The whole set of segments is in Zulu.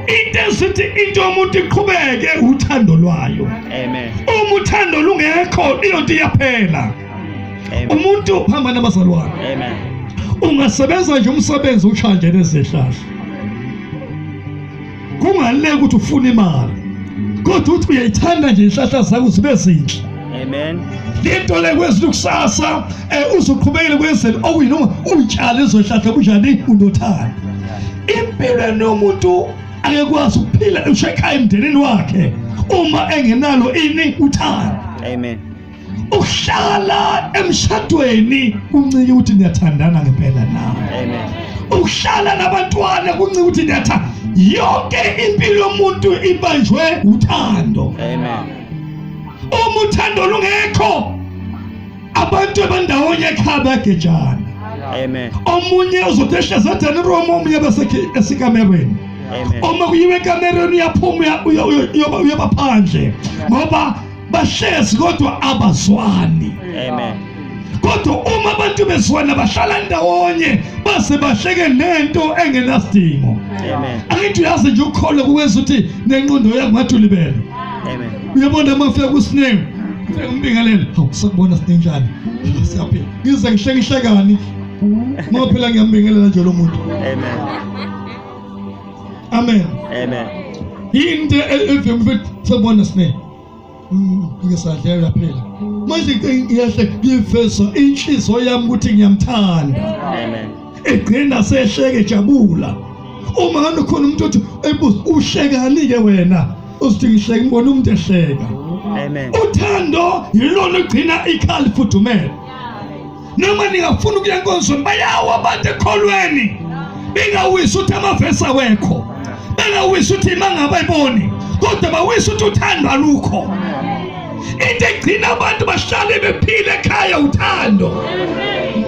Into esithi into yomuntu iqhubeke uthando lwayo. Amen. Uma uthando lungekho iyonto iyaphela. Amen. Umuntu uhamba nabazalwane. Amen. Ungasebenza nje umsebenzi ushanje nezihlahla. Kungale ukuthi ufuna imali. Kodwa uthi uyayithanda nje izihlahla zakho zibe zinhle. Amen. Lento le kwezulu kusasa uzoqhubekela kwezulu okuyinoma uyitshale izohlahla kunjani unothando. Impilo nomuntu akekwazi ukuphila ushekhaya emndenini wakhe uma engenalo ini uthando. Amen. Ukuhlala emshadweni kuncike ukuthi niyathandana ngempela na. Amen. Ukuhlala nabantwana kuncike ukuthi niyathanda. Yonke impilo yomuntu ibanjwe uthando. Amen. Uma uthando lungekho abantu abandawonye ekhaya bayagejana. Amen. Omunye uzothi ehlezi edani room, omunye bese esikamerweni. Amen. Uma kuyiwe ekamerweni uyaphuma uyoba phandle ngoba bahlezi kodwa abazwani. Amen. Kodwa uma abantu bezwana bahlala ndawonye base bahleke nento engenasidingo. Amen. Angithi uyazi nje ukukholwa kuwenza ukuthi nenqondo yakho ngathi ulibele. Amen. Uyabona uma ufika kuSnake, ufike umbingelele, hawu sakubona Snake njani? Siyaphila. Ngize ngihleke ihlekani. Ngoba phela ngiyambingelela nje lo muntu. Amen. Amen. Amen. Into evimba sakubona Snake. Ngisadlela uyaphila. Manje ngiyahle ngiveza inhliziyo yami ukuthi ngiyamthanda. Amen. Egcina sehleke ejabula. Uma ngabe khona umuntu othi ebuza uhlekani ke wena? Uzithi ngihleke ngibona umuntu ehleka. Amen. Uthando yilona ogcina ikhaya lifudumele. Noma ningafuna ukuya enkonzweni bayawa abantu ekholweni. Bengawisi ukuthi amavesi awekho. Bengawisi ukuthi mangabayiboni. Kodwa bawisa ukuthi uthando alukho. Into egcina abantu bahlale bephila ekhaya uthando.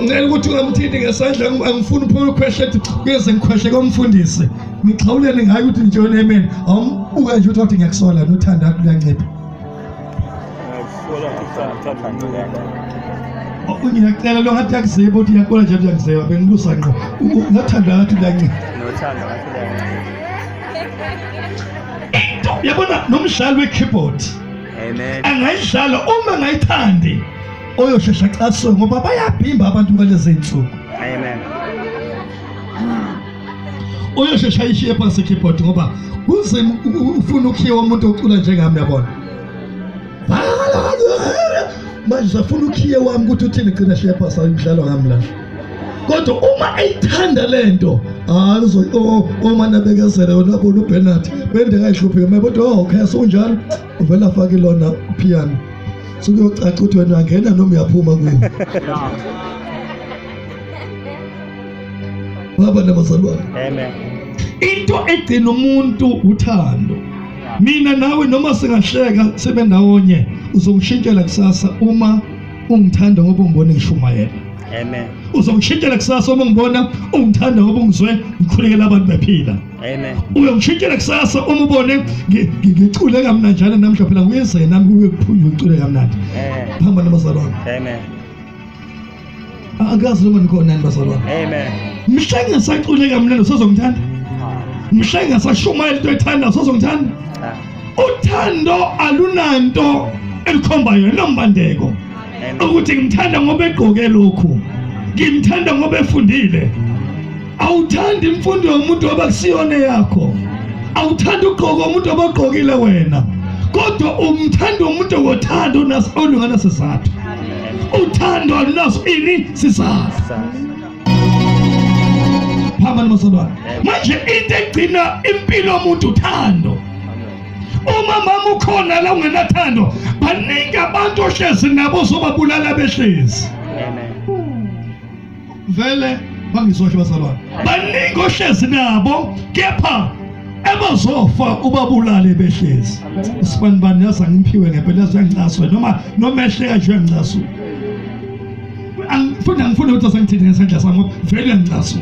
Ngicela ukuthi ungamthinti ngesandla, angifuni uphume ukhwehle ethi kuyoze ngikhwehle komfundisi. Ngixhawuleni ngayo ukuthi ngitshone amen. Awumbuka nje uthi ngiyakusola nothando akho luyancipha. Ngiyacela lo ngathi akuziba uthi ngiyakubona nje uyangiziba bengibuza ngqo. Nothando ngathi luyancipha. Nothando ngathi luyancipha. Into yabona nomdlali we-keyboard. Amen. Angayidlala uma engayithandi oyoshesha acaswe ngoba bayabhimba abantu ngalezi zinsuku. Amen. Uyoshesha ayishiye phansi i-keyboard ngoba kunzima ufuna ukhiwa umuntu ocula njengami yabona. Manje usafuna ukhiye wami ukuthi uthini gcina shiye phansi ayidlalwa ngami la. Kodwa uma eyithanda lento hayi uma nabekezela yona bona uBernard bende kayihlupheke manje kodwa oh okay so njalo uvela afake lona piano sukuyocaca ukuthi wena uyangena noma uyaphuma kuwo. Baba nabazalwane. Amen. Into egcina umuntu uthando. Mina nawe noma singahleka sibe ndawonye uzongishintshela kusasa uma ungithanda ngoba ungibona ngishumayela. Amen. Uzongishintshela kusasa uma ungibona ungithanda ngoba ungizwe ngikhulekela abantu bephila. Amen. Uyongishintshela kusasa uma ubone ngicule kamnanjana namhla phela nguyeze nami kuye kuphunywe ngicule kamnandi. Amen. Hamba nabazalwane. Amen. Angazi noma nikhona nani bazalwane. Amen. Mhla ngisacule kamnandi usazongithanda? Mhla ngisashumayela into ethanda usazongithanda? Cha. Uthando alunanto elikhombayo nombandeko. Amen. Ukuthi ngimthanda ngoba egqoke lokhu. Ngimthanda ngoba efundile. Awuthandi imfundo yomuntu ngoba kusiyona yakho. Awuthandi ugqoka umuntu obagqokile wena. Kodwa umthanda umuntu ngothando olunganasizathu. Uthando alunaso ini sizathu. Phambili bazalwane. Manje into egcina impilo yomuntu uthando. Uma mama ukhona la ungenathando, baningi abantu ohlezi nabo zobabulala behlezi. Amen. Vele bangizwa bazalwane. Baningi ohlezi nabo kepha ebazofa ubabulale behlezi. Isibanibani yazi angimphiwe ngempela yazi uyangincaswa noma ehleka nje uyangincaswa. Angifuni angifuni ukuthi asangithinte ngesandla sami ngoba vele uyangincaswa.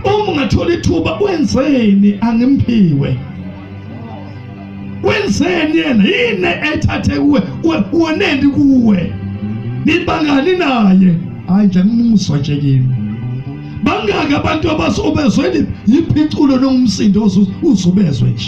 Uma ungathola ithuba wenzeni angimphiwe. Wenzeni yena yini ethathe kuwe woneni kuwe. Nibangani naye? Hayi nje ngimuzwa nje kimi. Bangaki abantu abasobezwe yiphi iculo noma umsindo uzubezwe nje?